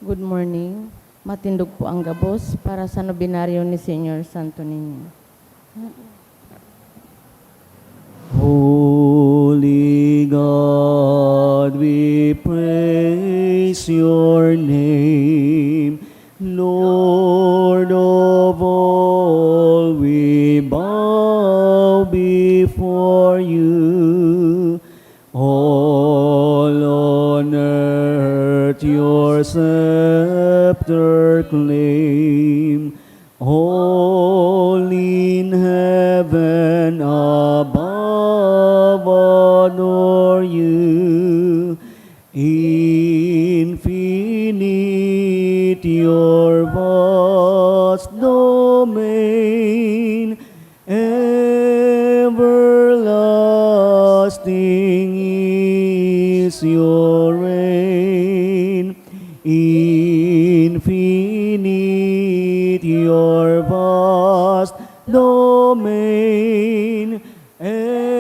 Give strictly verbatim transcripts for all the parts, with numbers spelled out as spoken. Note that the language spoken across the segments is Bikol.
Good morning. Matindog po ang gabos para sa nobenaryo ni Señor Santo Niño. Holy God, we praise your name. Lord of all, we bow before you. All on earth your scepter claim. All in heaven above adore you. Infinite your vast domain. Everlasting is your reign. Infinite your vast domain. Everlasting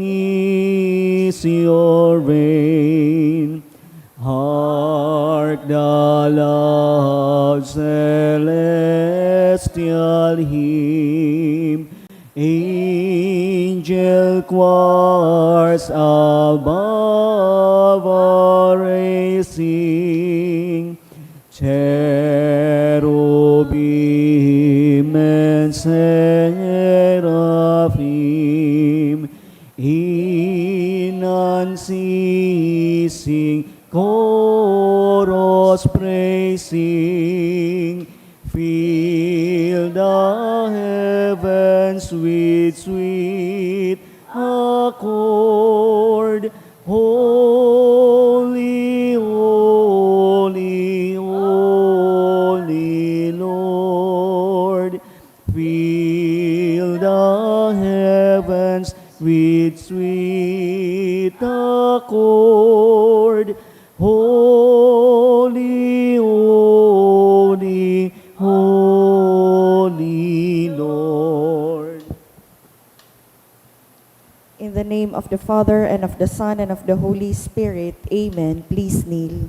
is your reign. Hark the loud celestial hymn, angel choirs above are raising, cherubim and seraphim in unceasing chorus praising, fill the heavens with sweet accord. Holy, holy, holy Lord, fill the heavens with sweet accord. Holy, holy, holy Lord. In the name of the Father, and of the Son, and of the Holy Spirit. Amen. Please kneel.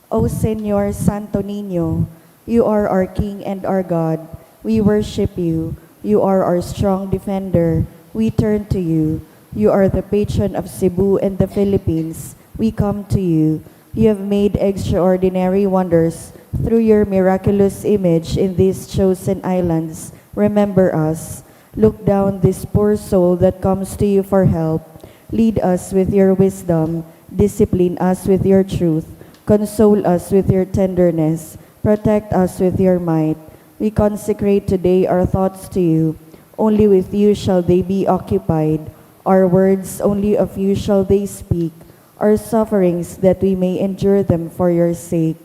O Señor Santo Niño, you are our King and our God. We worship you. You are our strong defender. We turn to you. You are the patron of Cebu and the Philippines. We come to you. You have made extraordinary wonders through your miraculous image in these chosen islands. Remember us. Look down this poor soul that comes to you for help. Lead us with your wisdom. Discipline us with your truth. Console us with your tenderness. Protect us with your might. We consecrate today our thoughts to you. Only with you shall they be occupied. Our words, only of you shall they speak. Our sufferings, that we may endure them for your sake.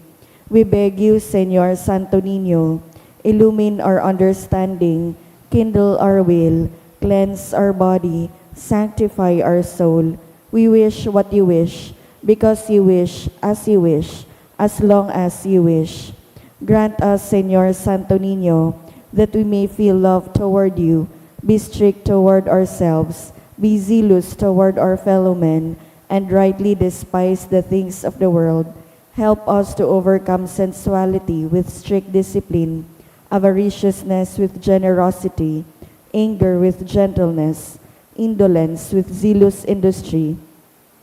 We beg you, Señor Santo Niño, illumine our understanding, kindle our will, cleanse our body, sanctify our soul. We wish what you wish, because you wish, as you wish, as long as you wish. Grant us, Señor Santo Niño, that we may feel love toward you, be strict toward ourselves, be zealous toward our fellow men, and rightly despise the things of the world. Help us to overcome sensuality with strict discipline, avariciousness with generosity, anger with gentleness, indolence with zealous industry.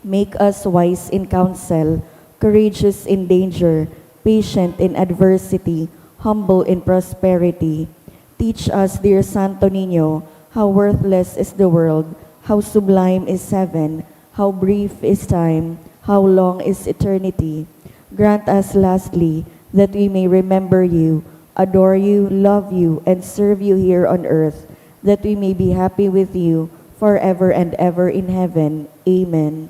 Make us wise in counsel, courageous in danger, patient in adversity, humble in prosperity. Teach us, dear Santo Niño, how worthless is the world, how sublime is heaven, how brief is time, how long is eternity. Grant us, lastly, that we may remember you, adore you, love you, and serve you here on earth, that we may be happy with you forever and ever in heaven. Amen.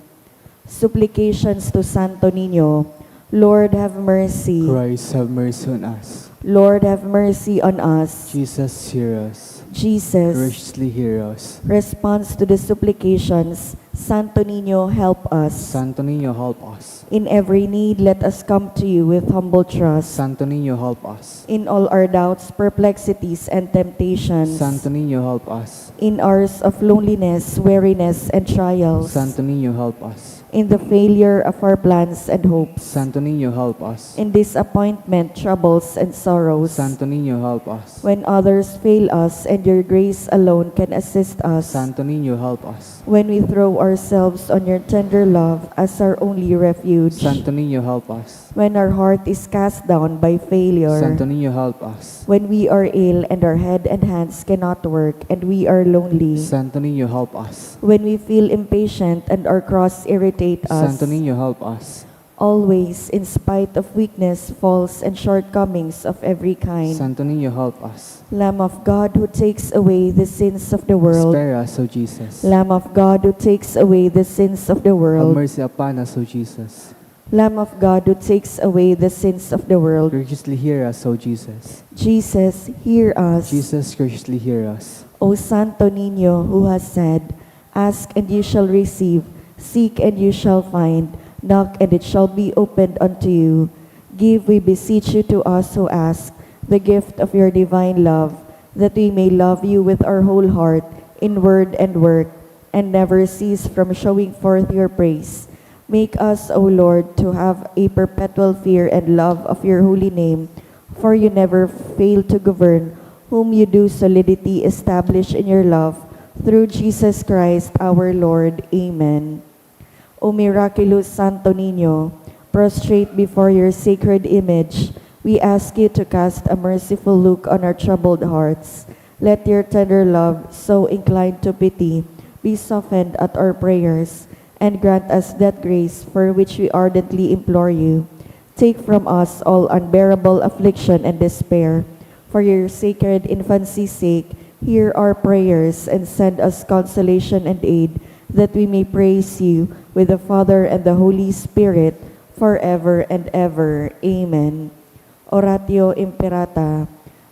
Supplications to Santo Niño. Lord, have mercy. Christ, have mercy on us. Lord, have mercy on us. Jesus, hear us. Jesus, graciously hear us. Response to the supplications. Santo Niño, help us. Santo Niño, help us. In every need, let us come to you with humble trust. Santo Niño, help us. In all our doubts, perplexities, and temptations. Santo Niño, help us. In hours of loneliness, weariness, and trials. Santo Niño, help us. In the failure of our plans and hopes. Santo Niño, help us. In disappointment, troubles, and sorrows. Santo Niño, help us. When others fail us and your grace alone can assist us. Santo Niño, help us. When we throw ourselves on your tender love as our only refuge. Santo Niño, help us. When our heart is cast down by failure. Santo Niño, help us. When we are ill and our head and hands cannot work and we are lonely. Santo Niño, help us. When we feel impatient and our cross irritate us. Santo Niño, help us. Always, in spite of weakness, faults, and shortcomings of every kind. Santo Niño, help us. Lamb of God who takes away the sins of the world. Spare us, O Jesus. Lamb of God who takes away the sins of the Have world. Mercy upon us, O Jesus. Lamb of God who takes away the sins of the world. Graciously hear us, O Jesus. Jesus, hear us. Jesus, graciously hear us. O Santo Niño, who has said, "Ask and you shall receive, seek and you shall find, knock and it shall be opened unto you." Give, we beseech you, to us who ask, the gift of your divine love, that we may love you with our whole heart, in word and work, and never cease from showing forth your praise. Make us, O Lord, to have a perpetual fear and love of your holy name, for you never fail to govern, whom you do solidity establish in your love, through Jesus Christ our Lord. Amen. O miraculous Santo Niño, prostrate before your sacred image, we ask you to cast a merciful look on our troubled hearts. Let your tender love, so inclined to pity, be softened at our prayers, and grant us that grace for which we ardently implore you. Take from us all unbearable affliction and despair. For your sacred infancy's sake, hear our prayers and send us consolation and aid, that we may praise you with the Father and the Holy Spirit forever and ever. Amen. Oratio Imperata.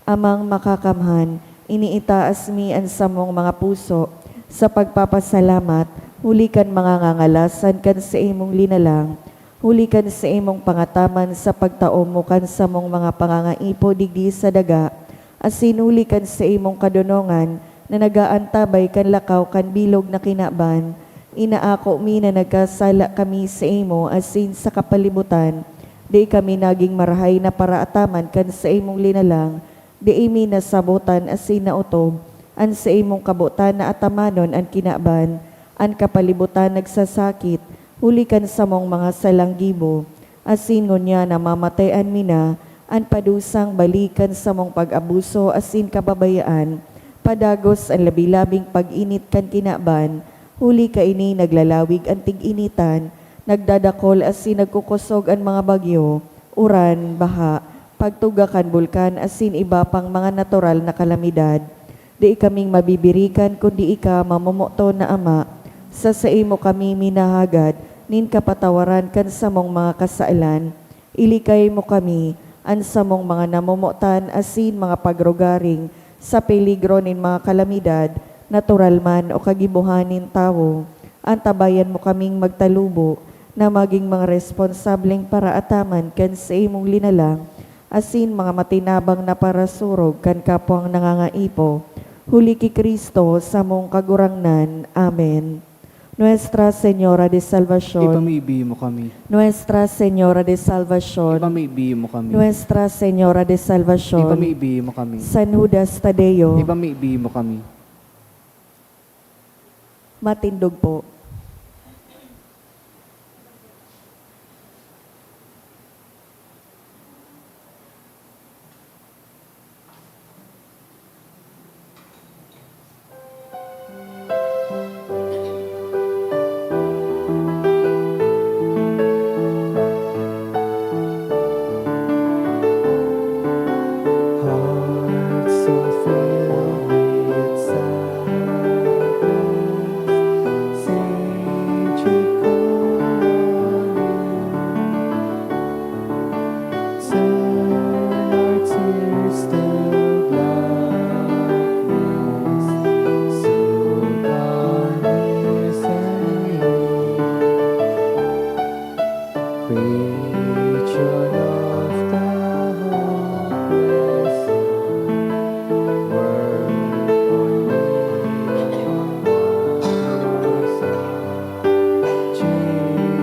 Amang Makakamhan, iniitaas mi an samong mga puso sa pagpapasalamat huli kan mga ngangalasan kan saimong linalang, huli kan saimong pangataman sa pagtao mo kan samong mga pangangaipo digdi sa daga, asin huli kan saimong kadonongan na nag-aantabay kan lakaw kan bilog na kinaban. Inaako mi na nagkasala kami saimo asin sa kapalibutan, dai kami nagin marahay na paraataman kan saimong linalang, dai mi nasabotan asin naotob an saimong kabotan na atamanon an kinaban. An kapalibutan nagsasakit huli kan samong mga salang gibo, asin ngunyan namamatean mi na an padusang balik kan samong pag-abuso asin kababayaan, padagos an labi-labing pag-init kan kinaban, huli kaini naglalawig an tig-initan, nagdadakol asin nagkukosog an mga bagyo, uran, baha, pagtuga kan bulkan asin iba pang mga natural na kalamidad. Dai kaming mabibirikan kundi ika, mamomoton na Ama. Sa saimo kami minahagad nin kapatawaran kan samong mga kasalan. Ilikay mo kami, an samong mga namomotan asin mga pagrugaring sa peligro nin mga kalamidad, natural man o kagibohan nin tawo. Antabayan mo kaming magtalubo na magin mga responsableng paraataman kan saimong linalang, asin mga matinabang na parasurog kan kapwang nangangaipo. Huli ki Cristo, samong Kagurangnan. Amen. Nuestra Señora de Salvacion. Ipamibi mo kami. Nuestra Señora de Salvacion. Ipamibi mo kami. Nuestra Señora de Salvacion. Ipamibi mo kami. San Judas Tadeo. Ipamibi mo kami. Matindog po. Hearts so filled with sadness, Saint Jacob, some are tears to blackness, so darkness and Patron of the hopeless, work for me, Jesus.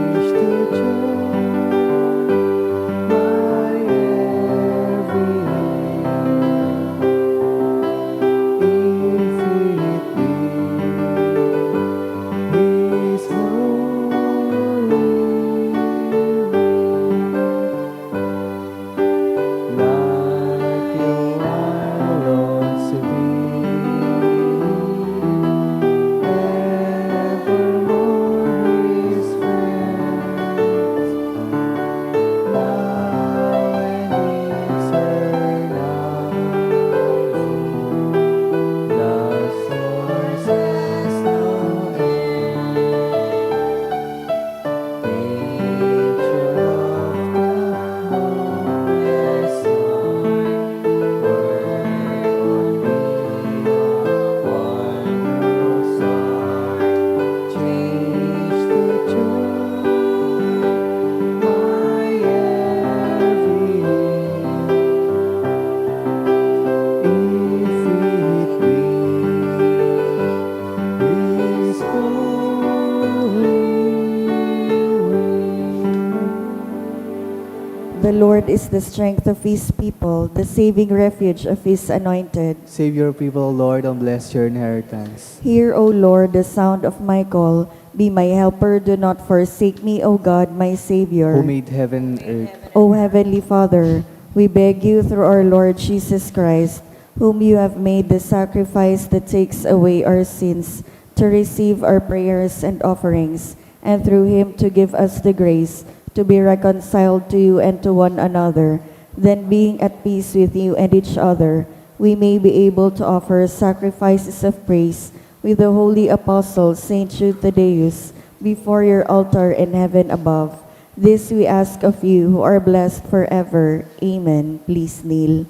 The Lord is the strength of his people, the saving refuge of his anointed. Save your people, O Lord, and bless your inheritance. Hear, O Lord, the sound of my call. Be my helper, do not forsake me, O God, my Savior. Who made heaven and earth. O Heavenly Father, we beg you through our Lord Jesus Christ, whom you have made the sacrifice that takes away our sins, to receive our prayers and offerings, and through him to give us the grace to be reconciled to you and to one another. Then, being at peace with you and each other, we may be able to offer sacrifices of praise with the holy apostle Saint Jude Thaddeus before your altar in heaven above. This we ask of you, who are blessed forever. Amen. Please kneel.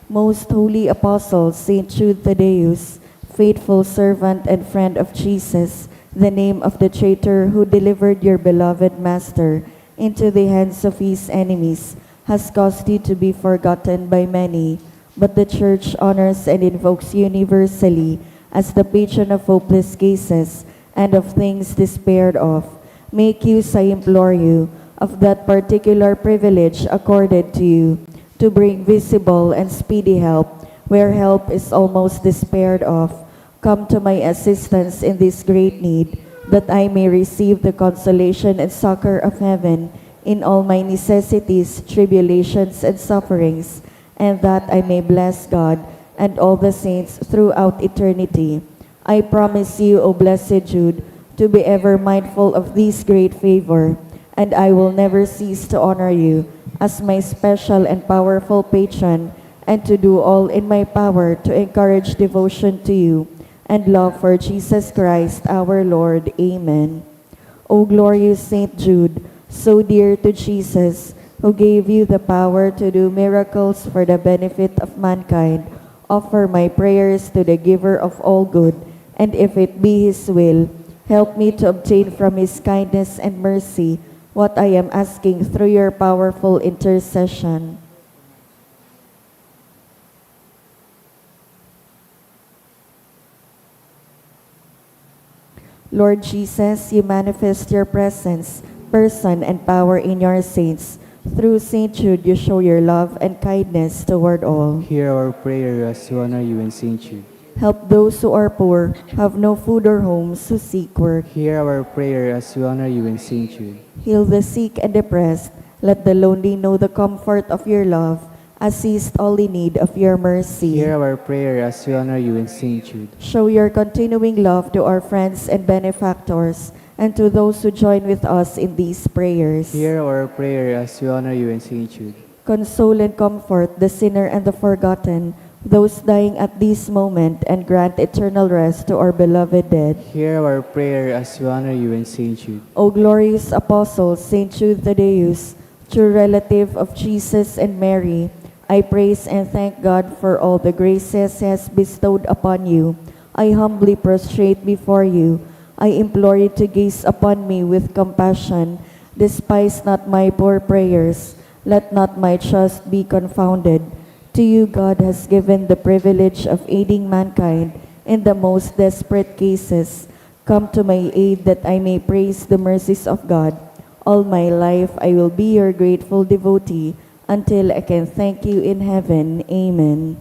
Most holy apostle Saint Jude Thaddeus, faithful servant and friend of Jesus, the name of the traitor who delivered your beloved Master into the hands of his enemies, has caused you to be forgotten by many, but the Church honors and invokes you universally as the patron of hopeless cases and of things despaired of. Make use, I implore you, of that particular privilege accorded to you, to bring visible and speedy help where help is almost despaired of. Come to my assistance in this great need, that I may receive the consolation and succor of heaven in all my necessities, tribulations, and sufferings, and that I may bless God and all the saints throughout eternity. I promise you, O blessed Jude, to be ever mindful of this great favor, and I will never cease to honor you as my special and powerful patron, and to do all in my power to encourage devotion to you and love for Jesus Christ our Lord. Amen. O glorious Saint Jude, so dear to Jesus, who gave you the power to do miracles for the benefit of mankind, offer my prayers to the Giver of all good, and if it be His will, help me to obtain from His kindness and mercy what I am asking through your powerful intercession. Lord Jesus, you manifest your presence, person, and power in your saints. Through Saint Jude, you show your love and kindness toward all. Hear our prayer as we honor you in Saint Jude. Help those who are poor, have no food or homes, who seek work. Hear our prayer as we honor you in Saint Jude. Heal the sick and depressed. Let the lonely know the comfort of your love. Assist all in need of your mercy. Hear our prayer as we honor you in Saint Jude. Show your continuing love to our friends and benefactors, and to those who join with us in these prayers. Hear our prayer as we honor you in Saint Jude. Console and comfort the sinner and the forgotten, those dying at this moment, and grant eternal rest to our beloved dead. Hear our prayer as we honor you in Saint Jude. O glorious Apostle, Saint Jude Thaddeus, true relative of Jesus and Mary, I praise and thank God for all the graces He has bestowed upon you. I humbly prostrate before you. I implore you to gaze upon me with compassion. Despise not my poor prayers. Let not my trust be confounded. To you God has given the privilege of aiding mankind in the most desperate cases. Come to my aid that I may praise the mercies of God. All my life I will be your grateful devotee until I can thank you in heaven. Amen.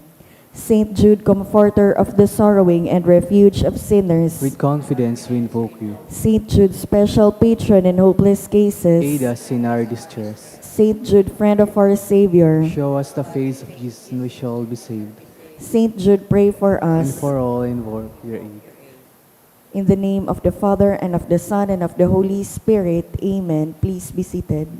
Saint Jude, comforter of the sorrowing and refuge of sinners. With confidence we invoke you. Saint Jude, special patron in hopeless cases. Aid us in our distress. Saint Jude, friend of our Savior. Show us the face of Jesus and we shall be saved. Saint Jude, pray for And us. For all invoke your aid. In the name of the Father, and of the Son, and of the Holy Spirit. Amen. Please be seated.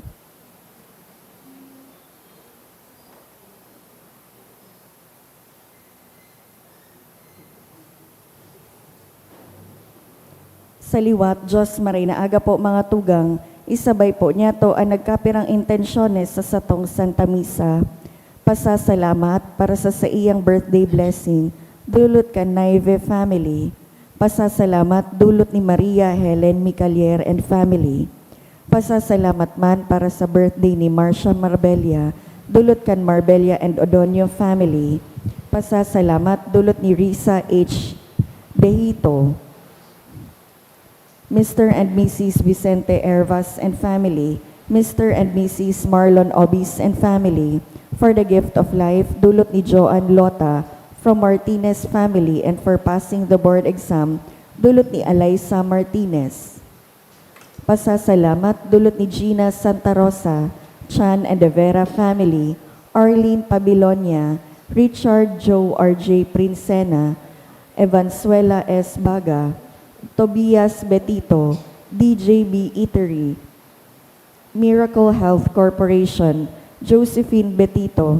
Sa liwat, Diyos, maray na aga po, mga tugang, isabay po niyato an nagkapirang intensyones sa satong Santa Misa. Pasasalamat para sa saiyang birthday blessing, dulot kan Naive family. Pasasalamat dulot ni Maria Helen Micalier and family. Pasasalamat man para sa birthday ni Marcia Marbella, dulot kan Marbella and Odonio family. Pasasalamat dulot ni Risa H. Dehito. Mister and Missus Vicente Hervas and family, Mister and Missus Marlon Obis and family, for the gift of life, dulot ni Joan Lota, from Martinez family, and for passing the board exam, dulot ni Alaysa Martinez. Pasasalamat, dulot ni Gina Santa Rosa, Chan and De Vera family, Arlene Pabilonia, Richard Joe R J Princena, Evanzuela S Baga, Tobias Betito, D J B Eatery, Miracle Health Corporation, Josephine Betito.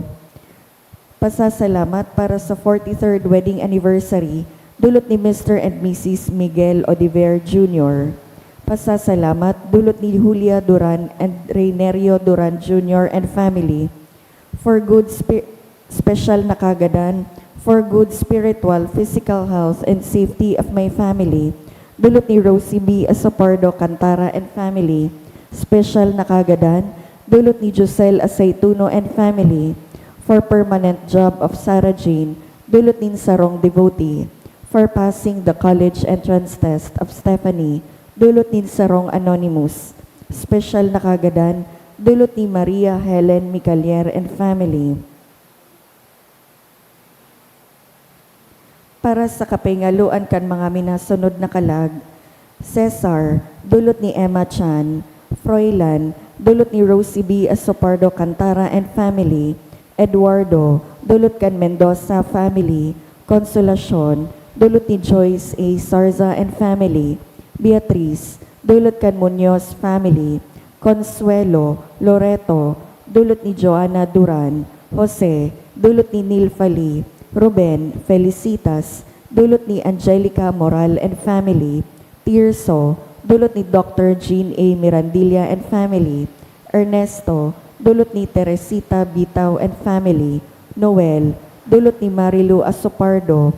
Pasasalamat para sa forty-third wedding anniversary, dulot ni Mister and Missus Miguel Odiver Junior. Pasasalamat, dulot ni Julia Duran and Reynerio Duran Junior and family. For good spi-, special na kagadan, for good spiritual, physical health, and safety of my family, dulot ni Rosie B Asopardo Cantara and family. Special na kagadan, dulot ni Josel Aceituno and family. For permanent job of Sarah Jane, dulot nin sarong devotee. For passing the college entrance test of Stephanie, dulot nin sarong anonymous. Special na kagadan, dulot ni Maria Helen Micalier and family. Para sa kapingaluan kan mga minasunod na kalag, Cesar, dulot ni Emma Chan, Froilan, dulot ni Rosie B Asopardo Cantara and family, Eduardo, dulot kan Mendoza family, Consolacion, dulot ni Joyce A Sarza and family, Beatriz, dulot kan Muñoz family, Consuelo, Loreto, dulot ni Joanna Duran, Jose, dulot ni Neil Fali, Ruben, Felicitas, dulot ni Angelica Moral and family, Tirso, dulot ni Doctor Jean A Mirandilla and family, Ernesto, dulot ni Teresita Bitao and family, Noel, dulot ni Marilu Asopardo,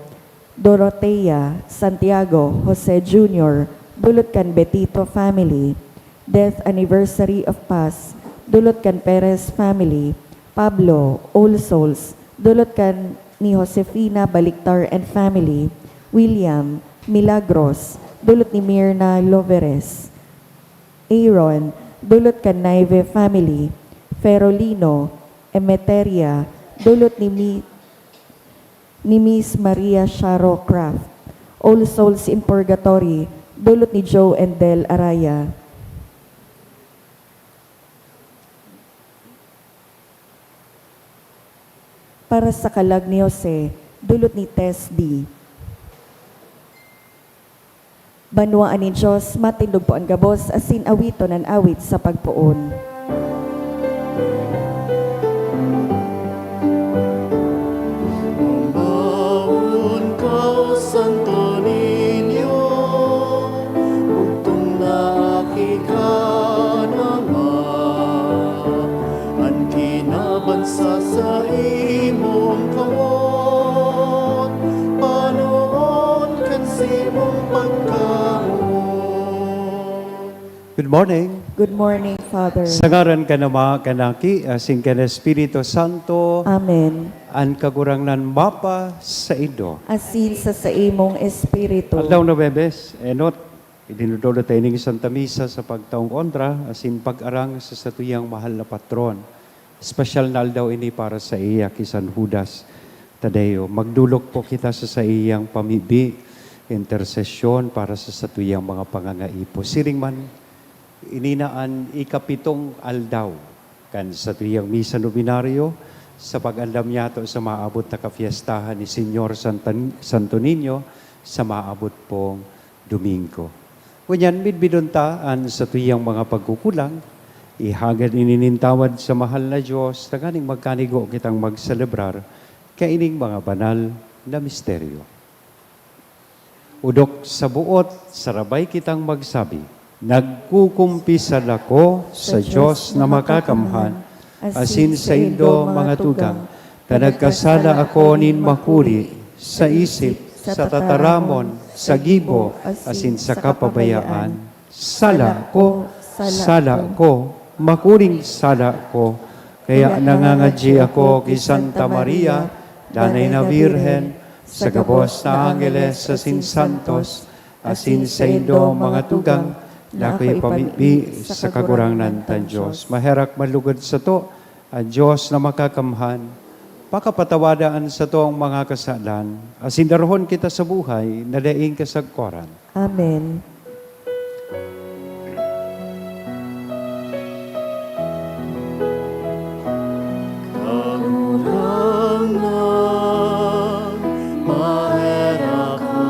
Dorotea, Santiago, Jose Junior, dulot kan Betito family, death anniversary of Paz, dulot kan Perez family, Pablo, All Souls, dulot kan ni Josefina Baliktar and family, William, Milagros, dulot ni Mirna Loveres, Aaron, dulot kan Naive family, Ferolino, Emeteria, dulot ni Mi-, ni Miss Maria Sharo Craft, All Souls in Purgatory, dulot ni Joe and Del Araya. Para sa kalag ni Jose, dulot ni Tess D. Banwaan nin Dios, matindog po an gabos, asin awiton an awit sa pagpoon. Mamaon ka, Santo Niño, bugtong na aki kan Ama, an kinaban sa saimong kamot, panoon kan saimong pagkamoot. Good morning. Good morning, Father. Sa ngaran kan Ama, kan Aki, asin kan Espiritu Santo. Amen. An Kagurangnan mapa saindo. Asin sa saimong espiritu. Aldaw na Huwebes, enot, idinudulot ta ining Santa Misa sa pagtaong kontra asin pag-arang sa satuyang mahal na patron. Espesyal na aldaw ini para saiya, ki San Judas Tadeo. Magdolok po kita sa saiyang pamibi, intersesyon para sa satuyang mga pangangaipo. Siring man, ini na an ikapitong aldaw kan satuyang misa novenario sa pag-andam niyato sa maabot na kapyestahan ni Señor Santan-, Santo Niño sa maabot pong Domingo. Ngunyan, midbidon ta an satuyang mga pagkukulang, ihagad ini nin tawad sa mahal na Dios, tanganing magkanigo kitang magselebrar kaining mga banal na misteryo. Odok sa buot, sarabay kitang magsabi, "Nagkukumpisal ako sa Dios na makakamhan, asin saindo, mga tugang, ta nagkasala ako nin makuri, sa isip, sa tataramon, sa gibo, asin sa kapabayaan. Sala ko, sala ko, makuring sala ko. Kaya nangangadyi ako ki Santa Maria, Danay na Birhen, sa gabos na angeles asin santos, asin saindo, mga tugang, Na ako ipamibi sa Kagurangnan tan Dios. Maherak man lugod sato an Dios na Makakamhan, pakapatawada an satong mga kasalan, asin darahon kita sa buhay na daing kasagkoran. Amen. Kagurangnan, maherak ka.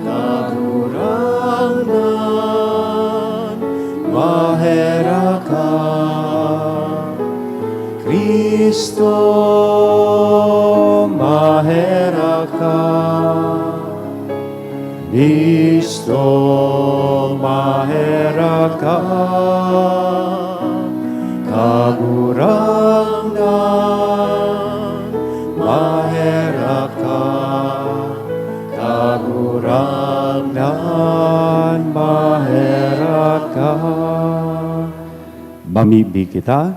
Kagurangnan, maherak ka. Cristo, maherak ka. Cristo, maherak ka. Kagurangnan, maherak ka. Kagurangnan, maherak ka. Mamibi kita.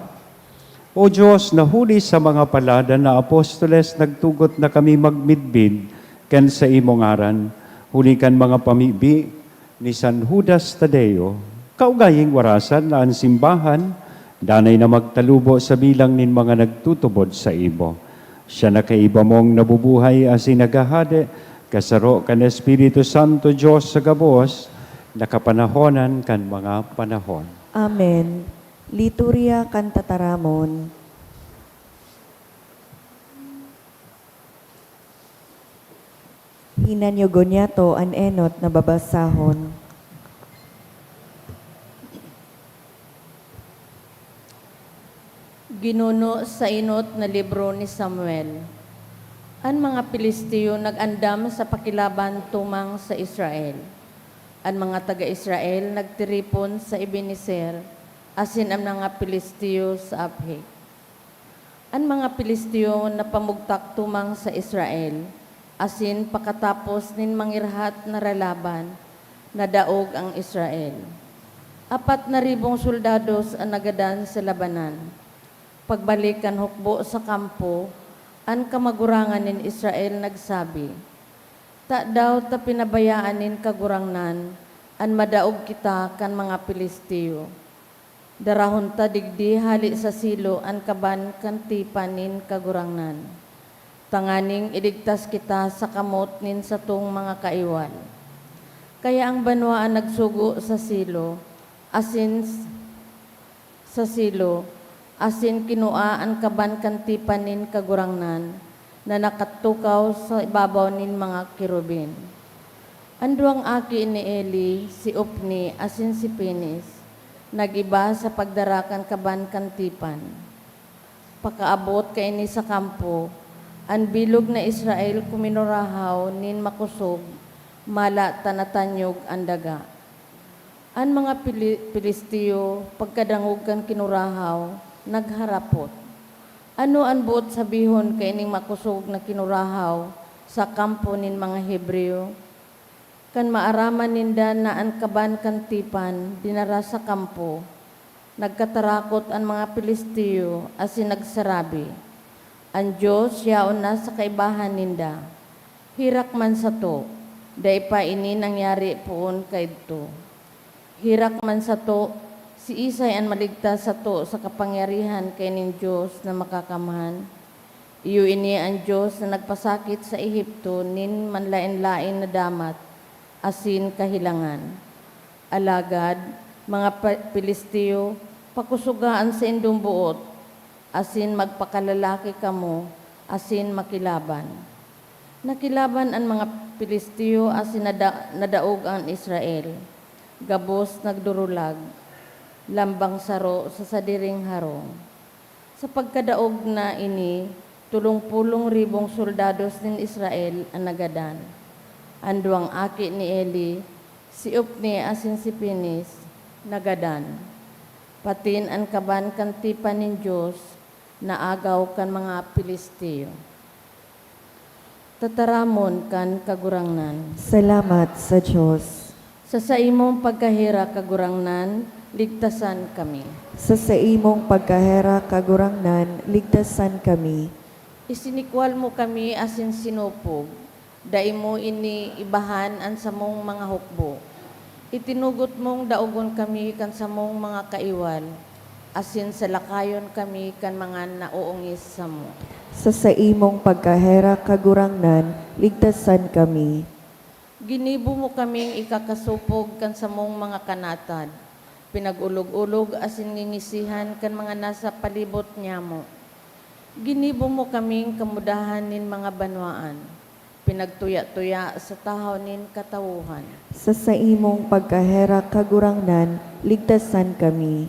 O Dios, na huli sa mga paladan na apostoles nagtugot na kami magmidbid kan saimong ngaran, huli kan mga pamibi ni San Judas Tadeo, kaugaying warasan na an simbahan danay na magtalubo sa bilang nin mga nagtutubod saimo. Siya na kaiba mong nabubuhay asin naghahade, kasaro kan Espiritu Santo, Dios sa gabos, na kapanahonan kan mga panahon. Amen. Liturya kan Tataramon. Hinanyogon niyato an enot na babasahon. Ginuno sa enot na libro ni Samuel. An mga Filisteo nag-andam sa pakilaban tumang sa Israel. An mga taga Israel nagtiripon sa Ebenezer, asin an mga Filisteo sa Aphek. An mga Filisteo napamugtak tumang sa Israel, asin pakatapos nin mangirhat na ralaban, nadaog an Israel. Apat na ribong soldados an nagadan sa labanan. Pagbalik kan hukbo sa kampo, an kamagurangan nin Israel nagsabi, "Tadaw ta pinabayaan nin Kagurangnan an madaog kita kan mga Filisteo? Darahon ta digdi hale sa Silo an kaban kan tipan nin Kagurangnan, tanganing iligtas kita sa kamot nin satong mga kaiwal." Kaya an banwaan nagsugo sa Silo, asin s-, sa Silo, asin kinua an kaban kan tipan nin Kagurangnan na nakatukaw sa ibabaw nin mga kerubin. An duwang aki ni Eli, si Ofni asin si Finees, nag-iba sa pagdara kan kaban kan tipan. Pakaabot kaini sa kampo, an bilog na Israel kuminurahaw nin makosog, mala ta natanyog an daga. An mga Pili-, Filisteo, pagkadangog kan kinurahaw, nagharapot, "Ano an boot sabihon kaining makosog na kinurahaw sa kampo nin mga Hebreo?" Kan maaraman ninda na an kaban kan tipan dinara sa kampo, nagkatarakot an mga Filisteo asin nagsarabi, "An Dios yaon na sa kaibahan ninda. Herak man sato, dai pa ini nangyari poon kaidto. Herak man sato, siisay an maligtas sato sa kapangyarihan kaining Dios na Makakamhan? Iyo ini an Dios na nagpasakit sa Egipto nin manlaen-laen na damat asin kahelangan." Alagad, mga pa-, Filisteo, pakosoga an saindong boot, asin magpakalalaki kamo asin makilaban. Nakilaban an mga Filisteo asin nada-, nadaog an Israel, gabos nagdurulag, lambang saro sa sadiring harong. Sa pagkadaog na ini, tolong pulong ribong soldados nin Israel an nagadan. An duwang aki ni Eli, si Ofni asin si Finees, nagadan. Patin an kaban kan tipan nin Dios naagaw kan mga Filisteo. Tataramon kan Kagurangnan. Salamat sa Dios. Sa saimong pagkaherak, Kagurangnan, ligtasan kami. Sa saimong pagkaherak, Kagurangnan, ligtasan kami. Isinikwal mo kami asin sinupog. Dai mo iniibahan an samong mga hukbo. Itinugot mong daogon kami kan samong mga kaiwal, asin salakayon kami kan mga naoongis samo. Sa saimong pagkaherak, Kagurangnan, ligtasan kami. Ginibo mo kaming ikakasopog kan samong mga kanatad, pinag-olog-olog asin ngingisihan kan mga nasa palibot nyamo. Ginibo mo kaming kamudahan nin mga banwaan, pinagtuya-tuya sa tahaw nin katawohan. Sa saimong pagkaherak, Kagurangnan, ligtasan kami.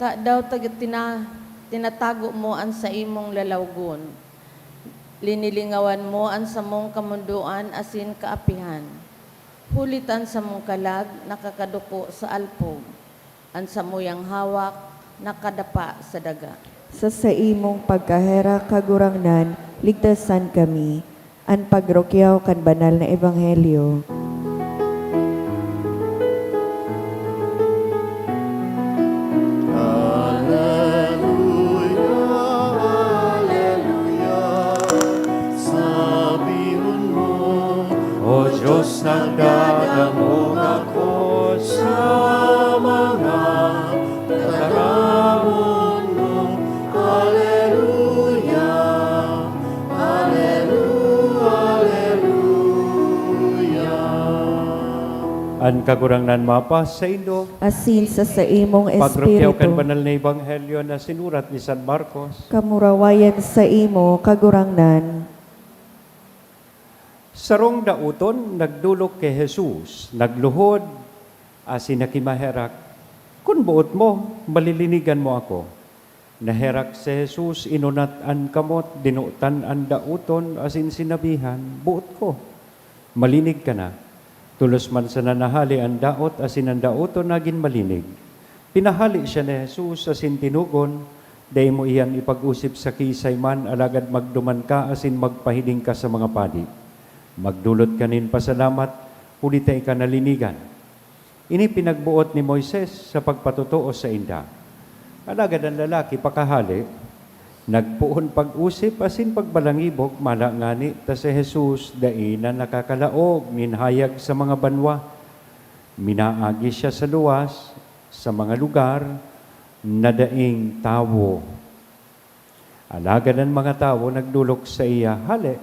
Tadaw tag-, tina-, tinatago mo an saimong lalawgon, linilingawan mo an samong kamondoan asin kaapihan. Huli ta an samong kalag nakakaduko sa alpog, an samuyang hawak nakadapa sa daga. Sa saimong pagkaherak, Kagurangnan, ligtasan kami. An pagrukyaw kan banal na ebanghelyo. Aleluya, aleluya, sabihon mo, O Diyos, nagdadangog ako sa mga tataramon mo. Aleluya, aleluya, aleluya. An Kagurangnan mapasaindo. Asin sa saimong Pagrukyaw kan espiritu. Banal na Ebanghelyo na sinurat ni San Marcos. Kamurawayan saimo, Kagurangnan. Sarong daoton nagdolok ki Jesus, nagluhod, asin nakimaherak, "Kun boot mo, malilinigan mo ako." Naherak si Jesus, inunat an kamot, dinotan an daoton, asin sinabihan, "Boot ko, malinig ka na." Tolos man sana nahale an daot, asin an daoton nagin malinig. Pinahale siya ni Jesus asin tinugon, "Dai mo iyan ipag-osip sa kiisay man, alagad magduman ka asin magpahiling ka sa mga padi. Magdolot ka nin pasalamat, huli ta ika nalinigan." Ini pinagboot ni Moises sa pagpatotoo sainda. Alagad an lalaki pakahale, nagpoon pag-osip asin pagbalangibog, mala ngani ta si Jesus dai na nakakalaog nin hayag sa mga banwa. Minaagi siya sa luwas, sa mga lugar na daing tawo. Alagad an mga tawo nagdolok saiya hale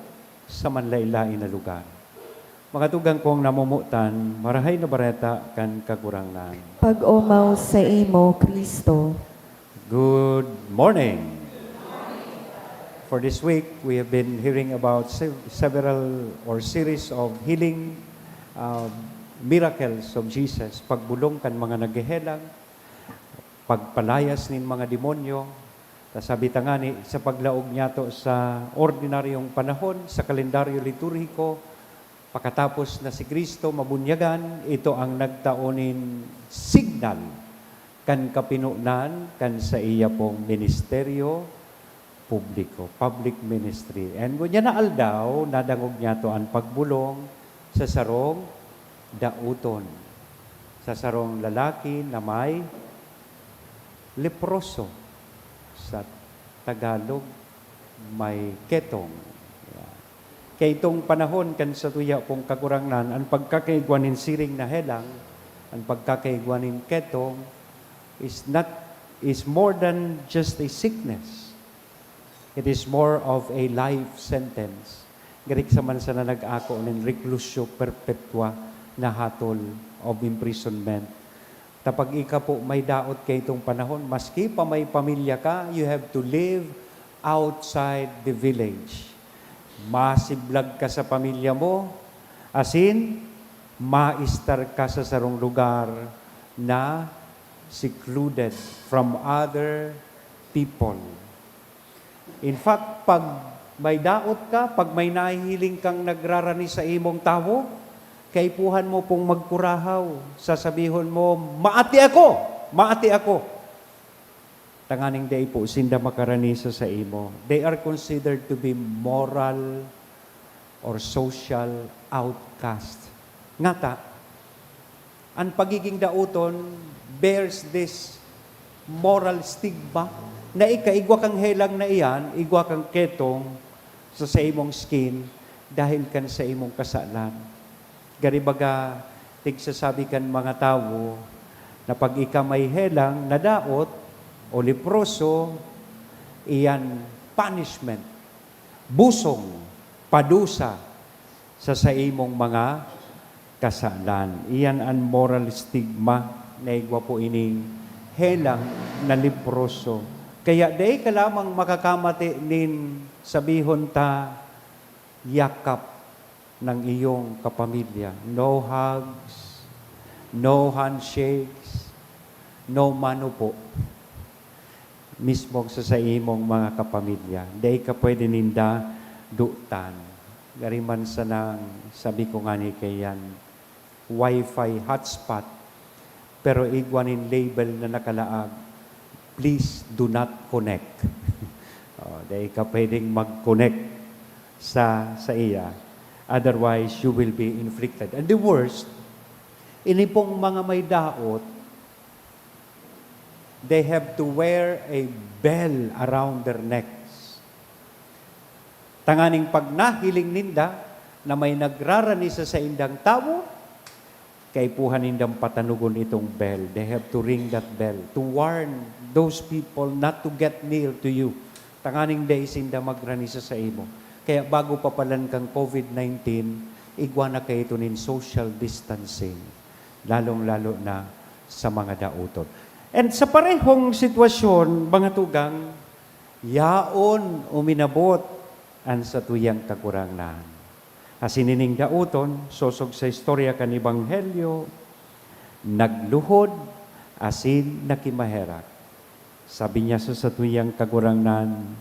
sa manlaen-laen na lugar. Mga tugang kong namomotan, Marahay na Bareta kan Kagurangnan. Pag-omaw saimo, Cristo. Good morning. For this week, we have been hearing about sev-, several or series of healing, uh, miracles of Jesus. Pagbolong kan mga naghehelang, pagpalayas nin mga demonyo. Ta sabi ta ngani, sa paglaog niyato sa ordinaryong panahon, sa kalendaryo liturhiko, pakatapos na si Cristo mabunyagan, ito ang nagtao nin signal kan kapinonan kan saiya pong ministeryo publiko, public ministry. And ngunyan na aldaw, nadangog niyato an pagbolong sa sarong daoton, sa sarong lalaki na may leproso. Sa Tagalog, may ketong. Yeah. Kaya itong panahon kan satuya pong Kagurangnan, an pagkakaigwa nin siring na helang, an pagkakaigwa nin ketong, is not, is more than just a sickness. It is more of a life sentence. Gari ka man sana nag-ako nin reclusio perpetua na hatol of imprisonment. Ta pag ika po may daot kaitong panahon, maski pa may pamilya ka, you have to live outside the village. Masiblag ka sa pamilya mo, asin maistar ka sa sarong lugar na secluded from other people. In fact, pag may daot ka, pag may nahihiling kang nagrarani sa imong tawo, kaipuhan mo pong magkurahaw. Sasabihon mo, "Maati ako! Maati ako!" Tanganing dai po sinda makarani sa saimo. They are considered to be moral or social outcast. Ngata, an pagiging daoton bears this moral stigma na ika igwa kang helang na iyan, igwa kang ketong sa saimong skin dahil kan saimong kasalan. Gari baga, Tigsasabi kan mga tawo na pag ika may helang, nadaot, o leproso, iyan punishment, busong, padusa sa saimong mga kasalan. Iyan an moral stigma na igwa po ining helang na leproso. Kaya dai ka lamang makakamati nin sabihon ta, yakap ng iyong kapamilya. No hugs, no handshakes, no mano po. Mismo sa saimong mga kapamilya. Dai ka pwede ninda dutan. Gari man sanang sabi ko ngani kaiyan, Wi-Fi hotspot, pero igwa nin label na nakalaag, "Please do not connect." Oh, dai ka pwedeng mag-connect sa, sa iya. Otherwise, you will be inflicted. And the worst, ini pong mga may daot, they have to wear a bell around their necks. Tanganing pag nahiling ninda na may nagrarani sa saindang tawo, kaipuhan nindang patanugon itong bell. They have to ring that bell to warn those people not to get near to you. Tanganing dai sinda magrani sa saimo. Kaya bago pa palan kan COVID nineteen, igwa na kaito nin social distancing, lalong-lalo na sa mga daoton. And sa parehong sitwasyon, mga tugang, yaon uminabot an satuyang Kagurangnan. Asin ining daoton, sosog sa istorya kan Ebanghelyo, nagluhod asin nakimaherak. Sabi niya sa satuyang Kagurangnan,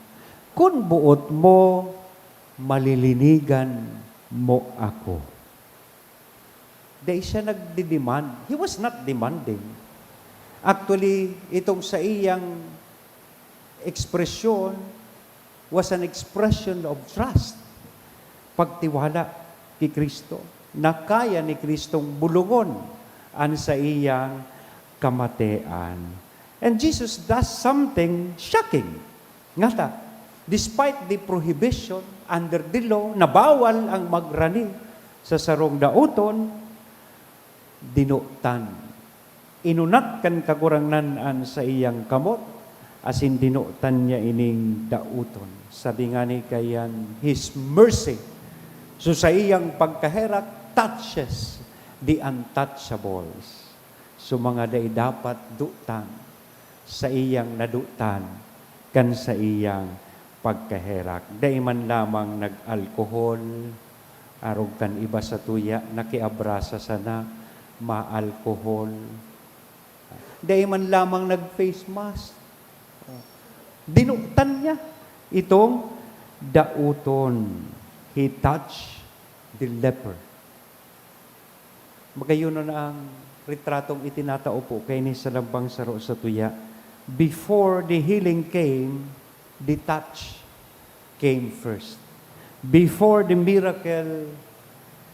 "Kun boot mo, malilinigan mo ako." Dai siya nagdi-demand. He was not demanding. Actually, itong saiyang ekspresyon was an expression of trust, pagtiwala ki Cristo, na kaya ni Cristong bulongon an saiyang kamatean. And Jesus does something shocking. Ngata, despite the prohibition under the law na bawal ang magrani sa sarong daoton, dinotan. Inunat kan Kagurangnan an saiyang kamot, asin dinotan niya ining daoton. Sabi ngani kaiyan, "His mercy." So, saiyang pagkaherak touches the untouchables. So, mga dai dapat dutan, saiyang nadutan kan saiyang pagkaherak. Dai man lamang nag-alkohol, arog kan iba sa tuya, nakiabrasa sana, maalkohol. Dai man lamang nag-face mask. Dinutan niya itong daoton. He touched the leper. Magayon na ang retratong itinatao po kaini sa lambang saro sa tuya. Before the healing came, the touch came first. Before the miracle,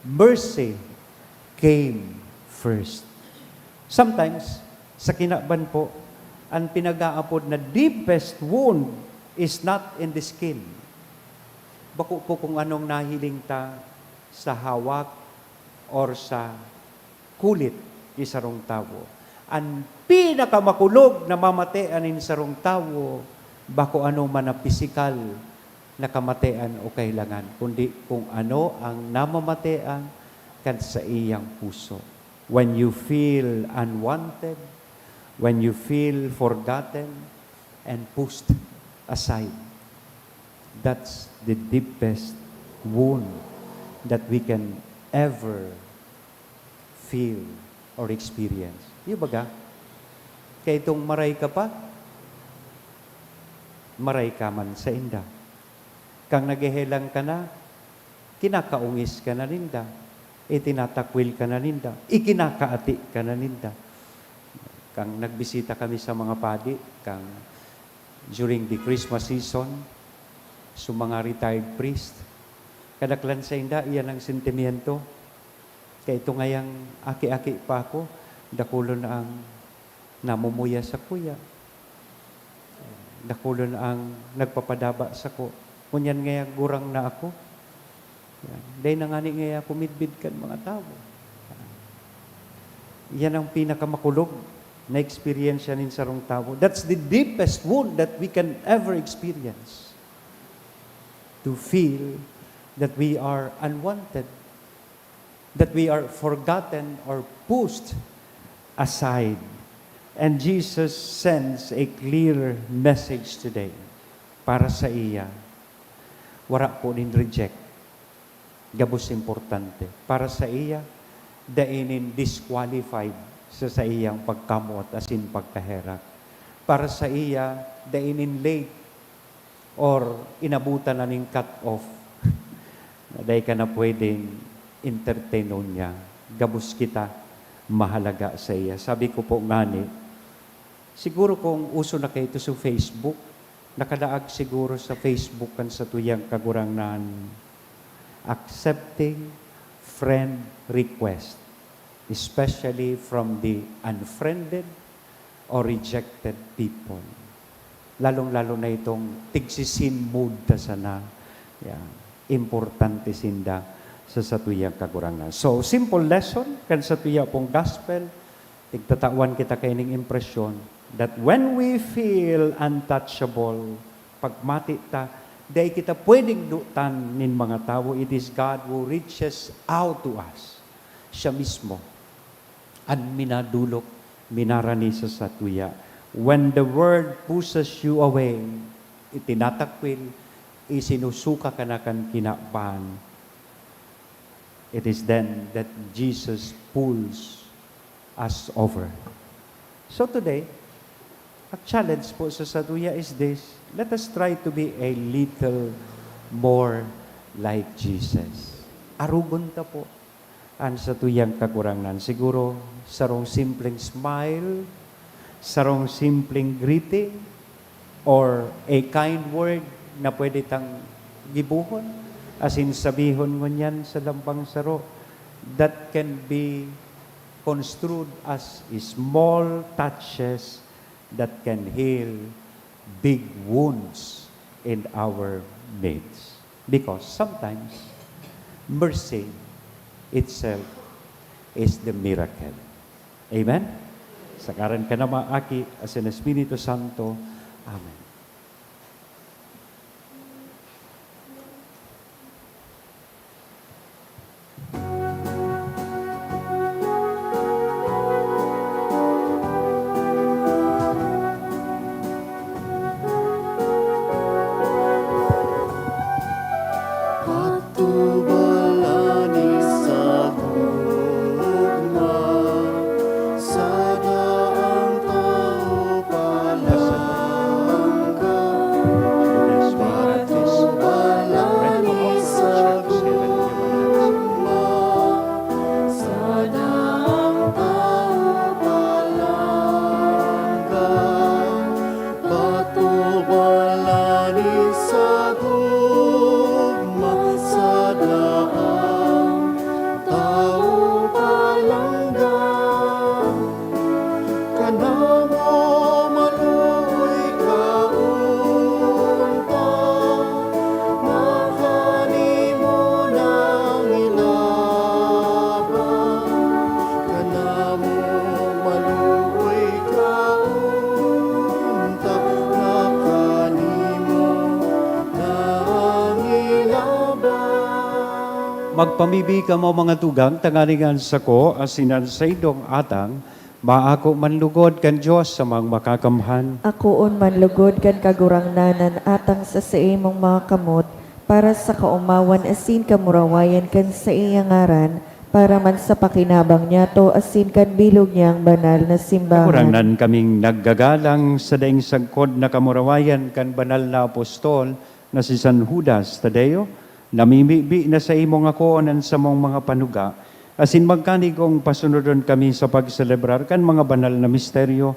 mercy came first. Sometimes, sa kinaban po, ang pinag-aapod na deepest wound is not in the skin. Bako po kung anong nahiling ta sa hawak or sa kulit ni sarong tawo. An pinakamakulog na mamatean nin sarong tawo, bako ano man na pisikal na kamatean o kahilangan, kundi kung ano ang namamatean kan saiyang puso. When you feel unwanted, when you feel forgotten and pushed aside, that's the deepest wound that we can ever feel or experience. Yung baga, kaya itong maray ka pa, maray ka man sa inda. Kang naghehelang ka na, kinakaungis ka na ninda, itinatakwil ka na ninda, ikinakaati ka na ninda. Kang nagbisita kami sa mga padi, kang during the Christmas season, sa mga retired priest, kadaklan sa inda, iyan ang sentimiento. Kaya ito ngayang aki-aki pa ako, dakulon ang namumuya sa kuya. Dakulon ang nagpapadaba sako. Ngunyan ngaya gurang na ako. Yan. Dai na ngani ngaya ako midbid kan mga tawo. Yan ang pinakamakulog na eksperyensya nin sarong tawo. That's the deepest wound that we can ever experience. To feel that we are unwanted, that we are forgotten or pushed aside. And Jesus sends a clear message today para sa iya. Wara po nin reject. Gabos importante. Para sa iya, dai nin disqualified sa saiyang pagkamoot asin pagkaherak. Para sa iya, dai nin late or inabutan na nin cut off na dai ka na pwedeng entertainon niya. Gabos kita mahalaga sa iya. Sabi ko po ngani, siguro kung uso na kaito sa Facebook, nakalaag siguro sa Facebook kan satuyang Kagurangnan, accepting friend request, especially from the unfriended or rejected people. Lalong-lalo na itong tigsisin mood ta sana. Yeah. Importante sinda sa satuyang Kagurangnan. So, simple lesson kan satuya pong gospel, tigtatawan kita kaining impresyon that when we feel untouchable, pagmati ta, dai kita pwedeng dutan nin mga tawo, it is God who reaches out to us. Siya mismo an minadolok, minarani sa satuya. When the world pushes you away, itinatakwil, isinusuka ka na kan kinaban, it is then that Jesus pulls us over. So today, ang challenge po sa satuya is this: let us try to be a little more like Jesus. Arogon ta po an satuyang Kagurangnan. Siguro, sarong simpleng smile, sarong simpleng greeting, or a kind word na pwede tang gibohon, asin sabihon ngunyan sa lambang saro, that can be construed as small touches that can heal big wounds in our midst. Because sometimes, mercy itself is the miracle. Amen? Sa ngaran kan Ama, Aki, asin Espiritu Santo. Amen. Patubalan ni sa gugma, sa daang tawo palangga. Patubalan ni sa gugma, sa daang tawo palangga. Patubalan ni sa gugma, sa daang tawo palangga. Kanamo maluoy ka unta, makanimo nang ilaban. Kanamo maluoy ka unta, makanimo nang ilaban. Magpamibi kamo, mga tugang, tanganing an sako asin an saindong atang maako man lugod kan Dios sa mga makakamhan. Akoon man lugod kan Kagurangnan an atang sa saimong mga kamot, para sa kaomawan asin kamurawayan kan saiyang ngaran, para man sa pakinabang niyato asin kan bilog niyang banal na simbahan. Kagurangnan, kaming naggagalang sa daing sagkod na kamurawayan kan banal na apostol na si San Judas Tadeo, namimibi na saimo ngako an samong mga panuga, asin magkanigong pasunodon kami sa pagselebrar kan mga banal na misteryo,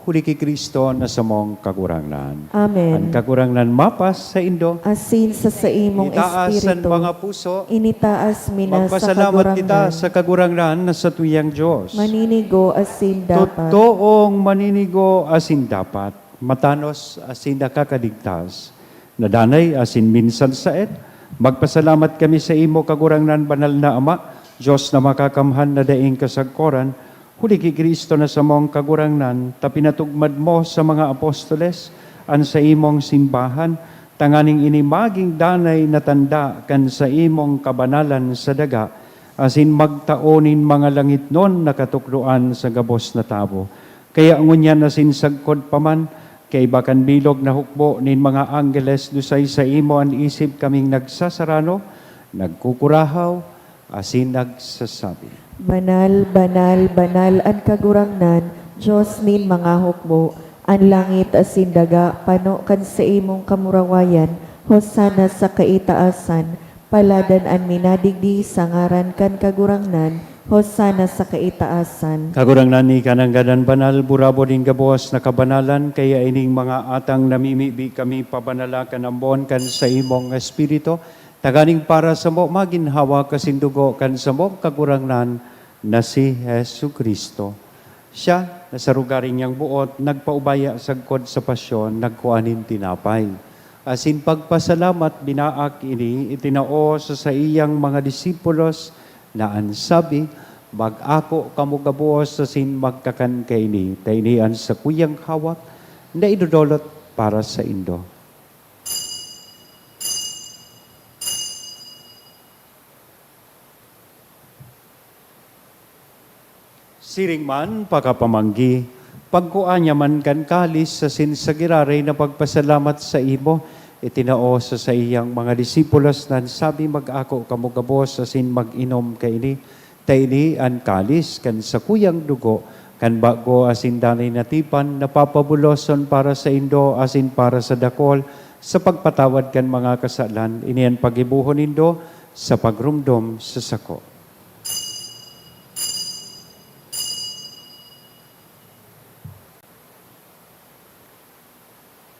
huli ki Cristo na samong Kagurangnan. Amen. An Kagurangnan mapas saindo. Asin sa saimong Itaas an espiritu. Mga puso. Initaas mi na sa Magpasalamat kita Kagurangnan. Sa Kagurangnan na satuyang Dios. Maninigo asin dapat. Totoong maninigo asin dapat. Matanos asin nakakaligtas. Na danay asin minsan saet, magpasalamat kami saimo, Kagurangnan, Banal na Ama, Dios na makakamhan na daing kasagkoran, Huli ki Cristo na samong Kagurangnan, ta pinatugmad mo sa mga apostoles an saimong simbahan, tanganing ini magin danay na tanda kan saimong kabanalan sa daga, asin magtao nin mga langitnon na katukdoan sa gabos na tawo. Kaya ngunyan asin sagkod pa man, kaiba kan bilog na hukbo nin mga anggeles, dusay saimo an isip kaming nagsasarano, nagkukurahaw, asin nagsasabi, "Banal, banal, banal an Kagurangnan, Dios nin mga hukbo. An langit asin daga pano kan saimong kamurawayan. Hosana sa kaitaasan. Paladan an minadigdi sa ngaran kan Kagurangnan. Hosana sa kaitaasan." Kagurangnan, ika nanggad an banal, burabod nin gabos na kabanalan, kaya ining mga atang namimibi kami pabanala kan ambon kan saimong Espiritu, tanganing para samo magin hawak asin dugo kan samong Kagurangnan na si Jesu-Cristo. Siya, na sa rugari niyang boot, nagpaubaya sagkod sa pasyon, nagkua nin tinapay. Asin pagpasalamat, binaak ini, itinao sa saiyang mga disipulos, na an sabi, "Mag-ako kamo gabos asin magkakan kaini, ta ini an sakuyang hawak na idodolot para saindo." Siring man, pakapamanggi, pagkua niya man kan kalis asin sa giraray na pagpasalamat saimo, itinao sa saiyang mga disipulos na an sabi, "Mag-ako kamo gabos asin mag-inom kaini, ta ini an kalis kan sakuyang dugo kan bago asin danay na tipan, na papabuloson para saindo asin para sa dakol sa pagpatawad kan mga kasalan. Ini an paggibohon nindo sa pagromdom sa sako."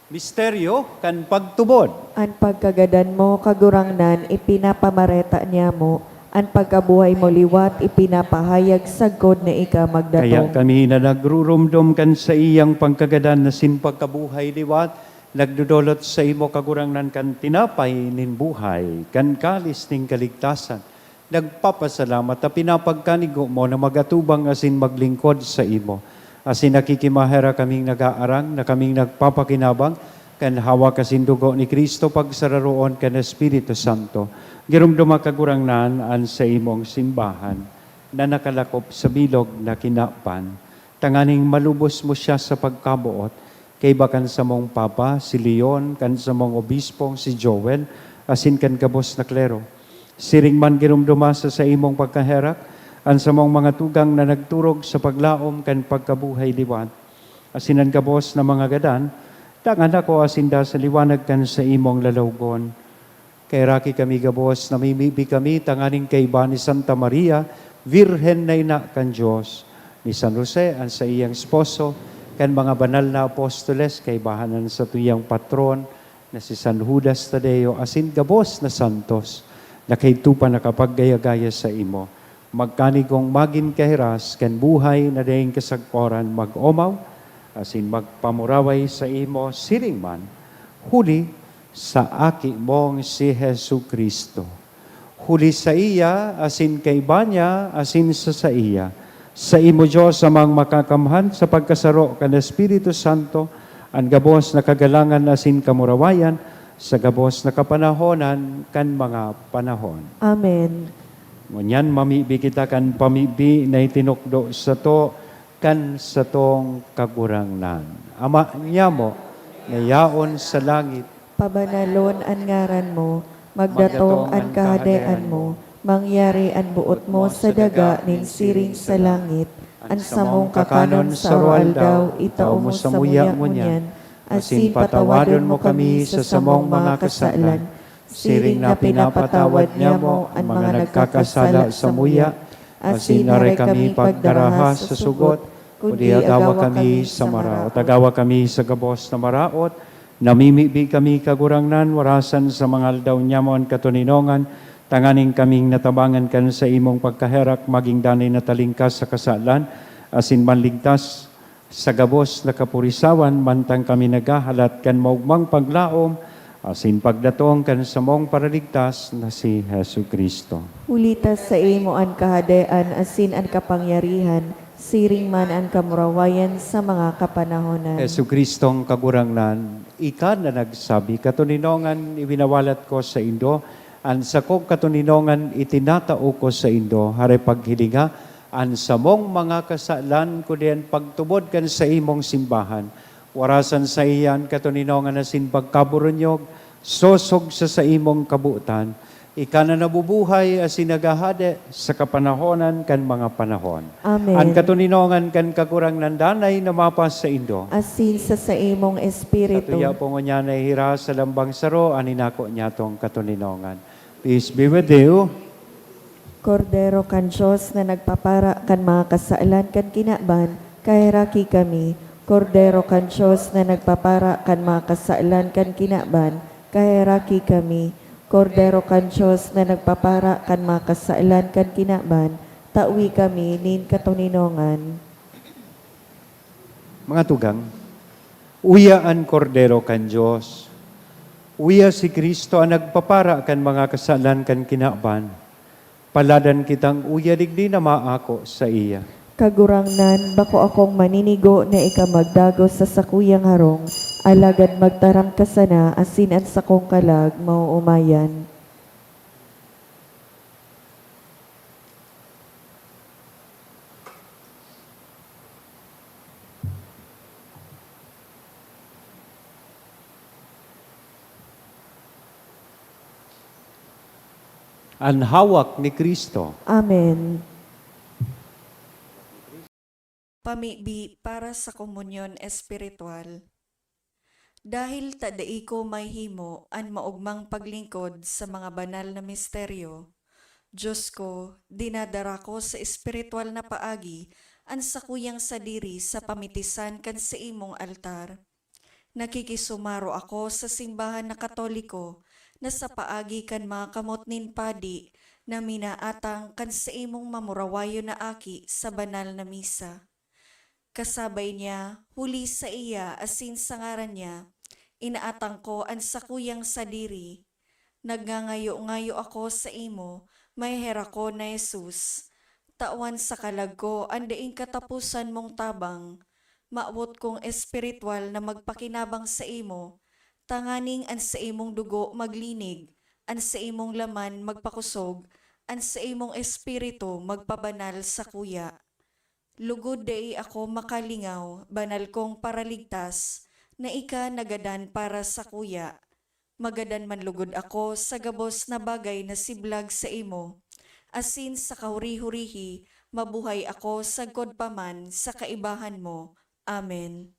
Misteryo kan pagtubod. An pagkagadan mo, Kagurangnan, ipinapamareta niamo, an pagkabuhay mo liwat ipinapahayag sagkod na ika magdatong. Kaya kami na nagruromdom kan saiyang pagkagadan asin pagkabuhay liwat, nagdodolot saimo, Kagurangnan, kan tinapay nin buhay, kan kalis nin kaligtasan, nagpapasalamat ta pinapagkanigo mo na mag-atubang asin maglingkod saimo. Asin nakikimaherak kaming nag-aarang na kaming nagpapakinabang kan hawak asin dugo ni Cristo, pagsararoon kan Espiritu Santo. Giromdoma, Kagurangnan, an saimong simbahan na nakalakop sa bilog na kinaban, tanganing malubos mo siya sa pagkaboot, kaiba kan samong Papa, si Leon, kan samong Obispong, si Joel, asin kan gabos na klero. Siring man, giromdoma sa saimong pagkaherak an samong mga tugang na nagturog sa paglaom kan pagkabuhay liwat, asin an gabos na mga gadan, dangan ako asinda sa liwanag kan saimong lalawgon. Kaheraki kami gabos, namimibi kami tanganing kaiba ni Santa Maria, Birhen na Ina kan Dios, ni San Jose, an saiyang esposo, kan mga banal na apostoles, kaibahan an satuyang patron na si San Judas Tadeo, asin gabos na santos na kaidto pa nakapaggaya-gaya saimo. Magkanigong magin kahiras kan buhay na daing kasagkoran, mag-omaw asin magpamuraway saimo, siring man, huli sa Aki mong si Jesu-Cristo. Huli saiya, asin kaiba niya, asin sa saiya, saimo, Dios Amang Makakamhan, sa pagkasaro kan Espiritu Santo, an gabos na kagalangan asin kamurawayan, sa gabos na kapanahonan kan mga panahon. Amen. Ngunyan, mamibi kita kan pamibi na itinukdo sato kan satong Kagurangnan. Ama niamo na yaon sa langit, pabanalon an ngaran mo, magdatong an kahadean mo, mangyari an boot mo sa daga nin siring sa langit. An samong kakanon sa aroaldaw, itao mo samuya ngunyan, asin patawadon mo kami sa samong mga kasalan, siring na pinapatawad niamo an mga nagkakasala samuya, asin aray kami pagdaraha sa sugot, kundi agawa kami sa maraot. Agawa kami sa gabos na maraot, namimibi kami, Kagurangnan, warasan sa mga aldaw niamo an katoninongan, tanganing kaming natabangan kan saimong pagkaherak, magin danay na talingkas sa kasalan, asin manligtas sa gabos na kapurisawan, mantang kami naghahalat kan maogmang paglaom asin pagdatong kan samong Paraligtas na si Jesu-Cristo. Huli ta saimo an kahadean asin an kapangyarihan Siring man an kamurawayan sa mga kapanahonan. Jesu-Cristong Kagurangnan, ika na nagsabi, "Katoninongan iwinawalat ko saindo, an sakong katoninongan itinatao ko saindo." Hare paghilinga an samong mga kasalan, kundi an pagtubod kan saimong simbahan. Warasan saiya an katoninongan asin pagkaburunyog, sosog sa saimong kabotan. Ika na nabubuhay asin naghahade sa kapanahonan kan mga panahon. Amen. An katoninongan kan Kagurangnan danay na mapasaindo. Asin sa saimong espiritu. Satuya po ngunyan nahihira sa lambang saro an inako niyatong katoninongan. Peace be with you. Kordero kan Dios na nagpapara kan mga kasalan kan kinaban, kaheraki kami. Kordero kan Dios na nagpapara kan mga kasalan kan kinaban, kaheraki kami. Kordero kan Dios na nagpapara kan mga kasalan kan kinaban, tawi kami nin katoninongan. Mga tugang, uya an Kordero kan Dios. Uya si Cristo an nagpapara kan mga kasalan kan kinaban. Paladan kitang uya digdi na maako saiya. Kagurangnan, bako akong maninigo na ika magdagos sa sakuyang harong, alagad magtaram ka sana asin an sakong kalag maoomayan. An hawak ni Cristo. Amen. Pamibi para sa komunyon espiritual. Dahil ta dai ko mahimo an maogmang paglingkod sa mga banal na misteryo, Dios ko, dinadara ko sa espiritual na paagi an sakuyang sadiri sa pamitisan kan saimong altar. Nakikisumaro ako sa simbahan na Katoliko na sa paagi kan mga kamot nin padi na minaatang kan saimong mamurawayon na aki sa banal na misa. Kasabay niya, huli saiya asin sa ngaran niya, inaatang ko an sakuyang sadiri. Nagngangayo-ngayo ako saimo, maheherak ko na Jesus. Tawan sa kalag ko an daing kataposan mong tabang. Mawot kong espiritual na magpakinabang saimo, tanganing an saimong dugo maglinig, an saimong laman magpakosog, an saimong espiritu magpabanal sakuya. Lugod dai ako makalingaw, banal kong Paraligtas, na ika nagadan para sakuya. Magadan man lugod ako sa gabos na bagay na siblag saimo, asin sa kahuri-hurihi mabuhay ako sagkod pa man sa kaibahan mo. Amen.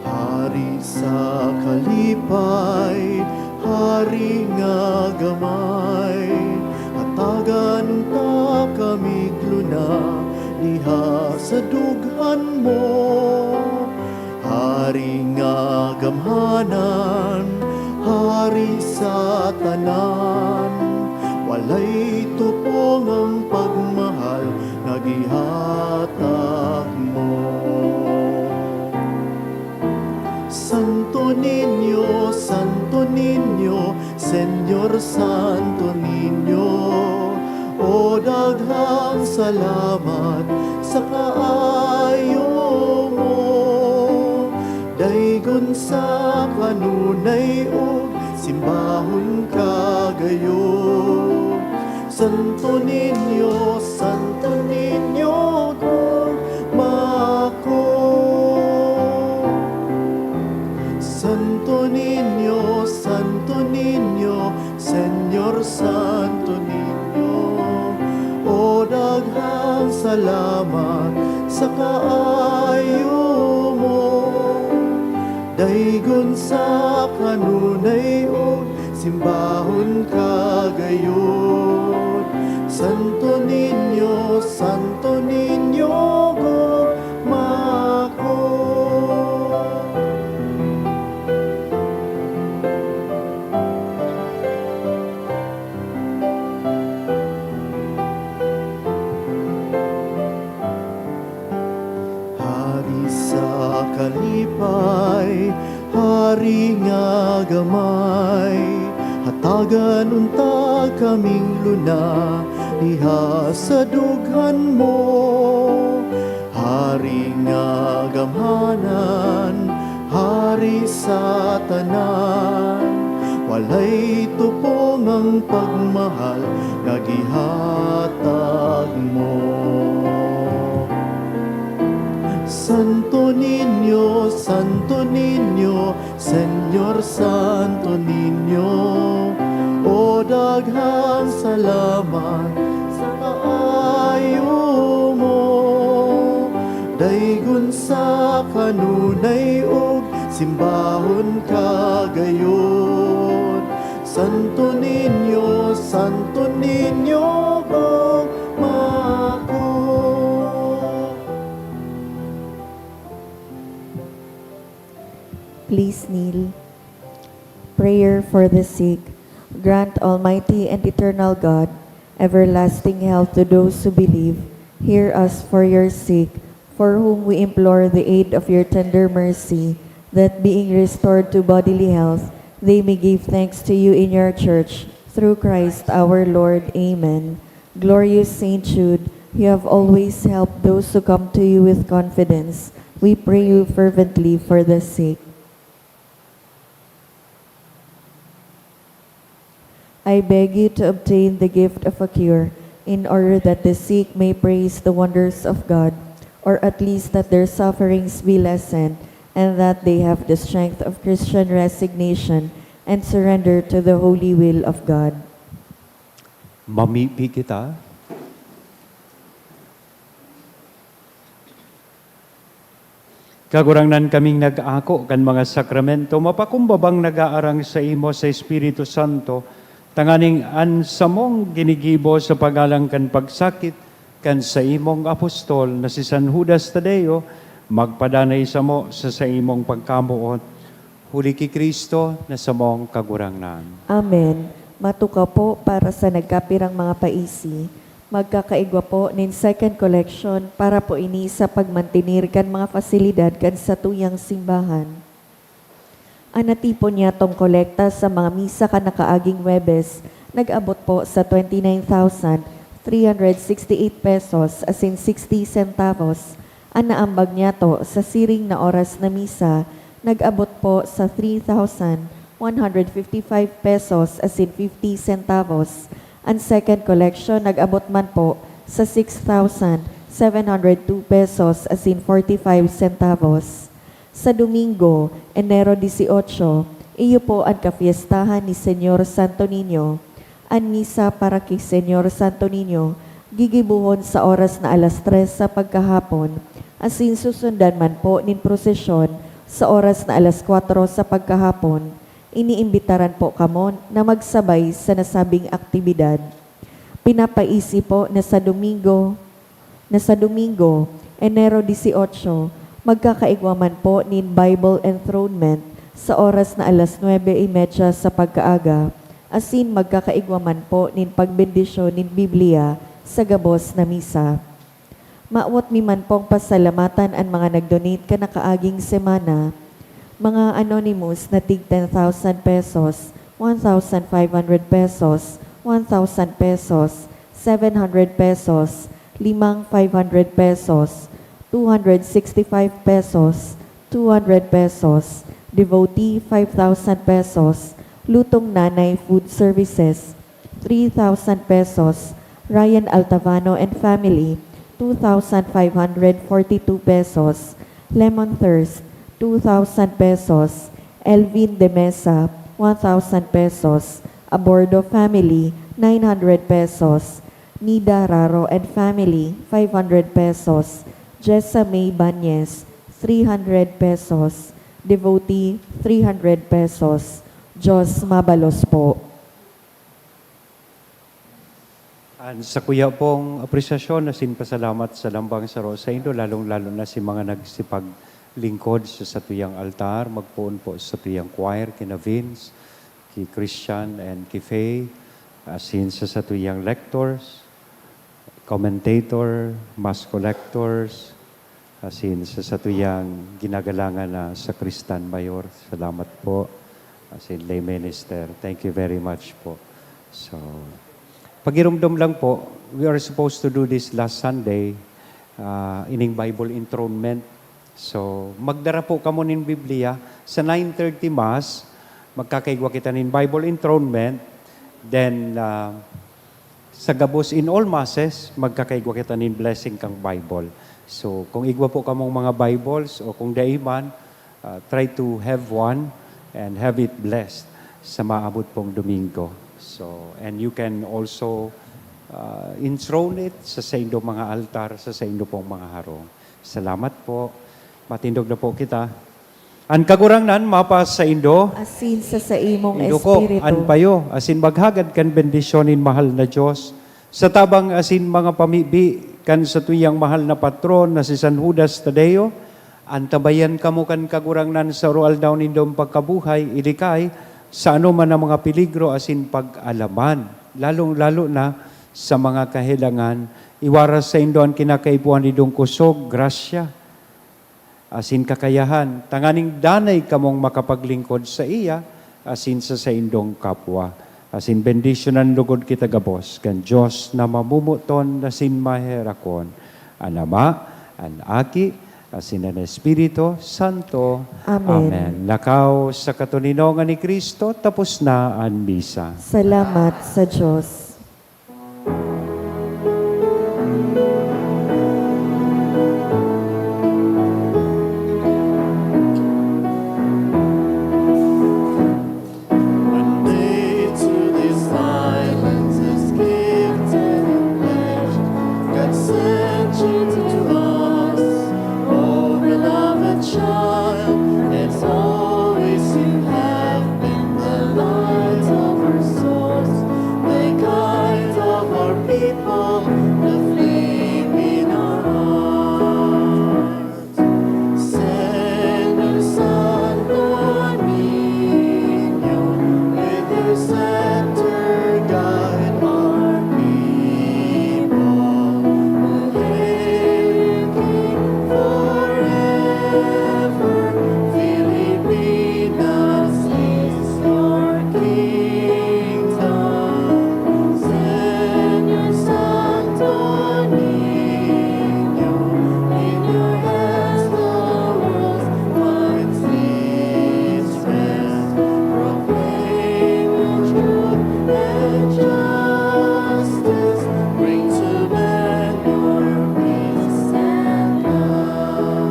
Hari sa kalipay, Hari nga gamay, hatagan ta kami luna diha sa dughan mo. Hari nga gamhanan, Hari sa tanan, walay tupong ang pagmahal na gihatag mo. Santo Niño, Santo Niño, Señor Santo Niño, o daghang salamat sa kaayo mo. Daigon sa kanunay ug simbahon ka gayo. Santo Niño, Santo Niño, gugma ako. Santo Niño, Santo Niño, Señor Santo Niño, o daghang salamat sa kaayo mo. Daigon sa kanunay ug simbahon ka gayon. Santo Niño, Santo Niño, gugma ako. Hari sa kalipay, Hari Hari nga gamay, hatagan unta kaming luna diha sa dughan mo. Hari nga gamhanan, hari sa tanan, walay tupong ang pagmahal nga gihatag mo. Santo Niño, Santo Niño, Señor Santo Niño, o daghang salamat sa kaayo mo. Daygon sa kanunay ug simbahon ka gayon. Santo Niño, Santo Niño, gugma ko. Please kneel. Prayer for the sick. Grant, Almighty and Eternal God, everlasting health to those who believe. Hear us for your sake, for whom we implore the aid of your tender mercy, that being restored to bodily health, they may give thanks to you in your church, through Christ our Lord. Amen. Glorious Saint Jude, you have always helped those who come to you with confidence. We pray you fervently for the sick. I beg you to obtain the gift of a cure, in order that the sick may praise the wonders of God, or at least that their sufferings be lessened, and that they have the strength of Christian resignation and surrender to the holy will of God. Mamipi kita. Kagurangnan, kaming nag-ako kan mga sakramento, mapakumbabang nag-aarang saimo sa Espiritu Santo, tanganing an samong ginigibo sa paggalang kan pagsakit kan saimong apostol na si San Judas Tadeo, magpadanay samo sa saimong pagkamoot, huli ki Cristo na samong Kagurangnan. Amen. Matukaw po para sa nagkapirang mga paisi. Magkakaigwa po nin second collection para po ini sa pagmantener kan mga pasilidad kan satuyang simbahan. An natipon niyatong kolekta sa mga misa kan nakaaging Huwebes nag-abot po sa twenty nine thousand three hundred sixty eight pesos asin sixty centavos. An naambag niyato sa siring na oras na misa nag-abot po sa three thousand one hundred fifty five pesos asin fifty centavos. An second collection nag-abot man po sa six thousand seven hundred two pesos asin forty five centavos. Sa Domingo, Enero dieciocho, iyo po an kafiestahan ni Señor Santo Niño. An misa para ki Señor Santo Niño gigibohon sa oras na alas tres sa pagkahapon, asin susundan man po nin prosesyon sa oras na alas kuwatro sa pagkahapon. Iniimbitaran po kamo na magsabay sa nasabing aktibidad. Pinapaisi po na sa Domingo, na sa Domingo, Enero dieciocho, magkakaigwa man po nin Bible enthronement sa oras na alas nuebe y media sa pagkaaga, asin magkakaigwa man po nin pagbendisyon nin Biblia sa gabos na misa. Mawot mi man pong pasalamatan an mga nag-donate kan nakaaging semana. Mga anonymous na tig ten thousand pesos, one thousand five hundred pesos, one thousand pesos, seven hundred pesos, limang five hundred pesos, two hundred sixty five pesos, two hundred pesos, devotee, five thousand pesos, Lutong Nanay Food Services, three thousand pesos, Ryan Altavano and family, two thousand five hundred forty-two pesos, Lemon Thirst, two thousand pesos, Elvin De Mesa, one thousand pesos, Abordo family, nine hundred pesos, Nida Raro and family, five hundred pesos, Jessa May Banyes, three hundred pesos, Devotee, three hundred pesos. Diyos mabalos po. An sakuya pong apresyasyon asin pasalamat sa lambang saro saindo, lalong-lalo na si mga nagsipaglingkod sa satuyang altar, magpoon po sa satuyang choir, kina Vince, ki Christian, and ki Faye, asin sa satuyang lectors, commentator, mass collectors, Asin sa satuyang ginagalangan na sakristan mayor, salamat po. Asin lay minister, thank you very much po. So, pagirumdom lang po, we are supposed to do this last Sunday, ah, ining Bible enthronement. So, magdara po kamo nin Biblia. Sa nine thirty Mass, magkakaigwa kita nin Bible enthronement. Then, ah, sa gabos in all Masses, magkakaigwa kita nin blessing kan Bible. So, kung igwa po kamong mga Bibles o kung dai man, ah, try to have one and have it blessed sa maabot pong Domingo. So, and you can also, ah, enthrone it sa saindong mga altar, sa saindo pong mga harong. Salamat po. Matindog na po kita. An Kagurangnan mapasaindo. Asin sa saimong Indo ko espiritu. An payo, asin maghagad kan bendisyon nin mahal na Dios. Sa tabang asin mga pamibi kan satuyang mahal na patron na si San Judas Tadeo, antabayan kamo kan Kagurangnan sa aroaldaw nindong pagkabuhay, ilikay sa anoman na mga peligro asin pag-alaman, lalong-lalo na sa mga kahelangan. Iwaras saindo an kinakaipuhan nindong kusog, grasya, asin kakayahan, tanganing danay kamong makapaglingkod saiya asin sa saindong kapwa. Asin bendisyonan logod kita gabos kan Dios na mamomoton asin maherakon, an Ama, an Aki, asin an Espiritu Santo. Amen. Amen. Lakaw sa katoninongan ni Cristo, tapos na an misa. Salamat sa Dios. One day to these islands is gifted in pleasure. God sent you to us, oh beloved child. It's always you have been the light of our souls, the guide of our people, the flame in our hearts. Señor Santo Niño, with your scepter guide our people, who hail you, King, forever. Filipinas is your kingdom. Señor Santo Niño, in your hands the world finds its rest. Proclaim your truth and justice. Bring to men your peace and love.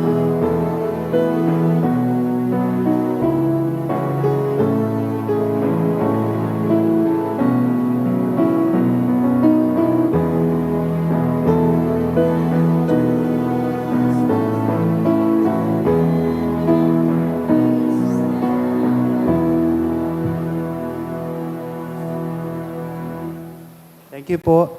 Thank you po.